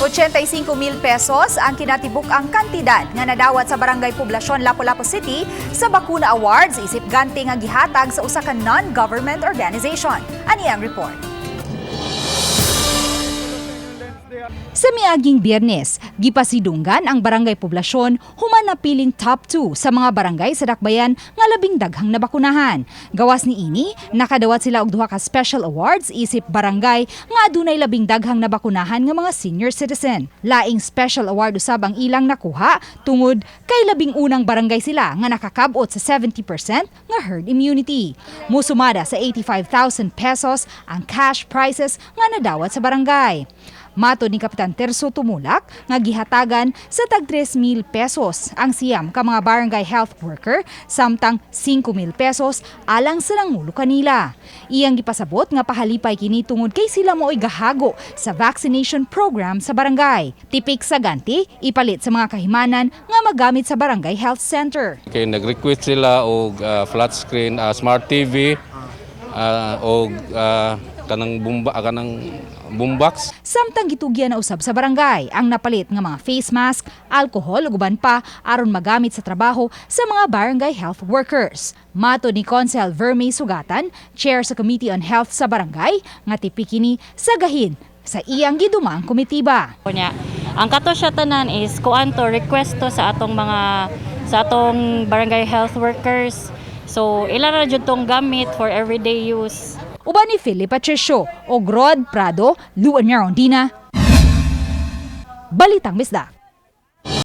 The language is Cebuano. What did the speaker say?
85 mil pesos ang kinatibuk-ang kantidad nga nadawat sa Barangay Poblacion, Lapu-Lapu City sa Bakuna Awards isip ganti nga gihatag sa usa ka non-government organization. Ani ang report. Sa miaging Biyernes, gipasidunggan ang Barangay Poblasyon human napiling top 2 sa mga barangay sa Dakbayan nga labing daghang nabakunahan. Gawas ni ini, nakadawat sila og duha ka special awards isip barangay nga adunay labing daghang nabakunahan nga mga senior citizen. Laing special award usab ang ilang nakuha tungod kay labing unang barangay sila nga nakakabot sa 70% nga herd immunity. Musumada sa 85,000 pesos ang cash prizes nga nadawat sa barangay. Matod ni Kapitan Terso Tumulak nga gihatagan sa tag 3,000 pesos ang 9 ka mga barangay health worker, samtang 5,000 pesos alang sa nangulo kanila. Iyang gipasabot nga pahalipay kini tungod kay sila mao'y gahago sa vaccination program sa barangay. Tipik sa ganti ipalit sa mga kahimanan nga magamit sa barangay health center. Kay nag-request sila og flat screen, smart TV, og kanang boombox. Samtang gitugyan na usab sa barangay ang napalit nga mga face mask, alcohol ug uban pa aron magamit sa trabaho sa mga barangay health workers. Matod ni Konsehal Verme Sugatan, chair sa Committee on Health sa barangay, nga tipik kini sa gahin sa iyang gidumang komitiba. Kunya, ang kato siya tanan is kuan to, request to sa atong barangay health workers. So ila ra jud tong gamit for everyday use. Uban ni Philip Patricio o Rod Prado, Luan Rondina. Balitang Bisdak.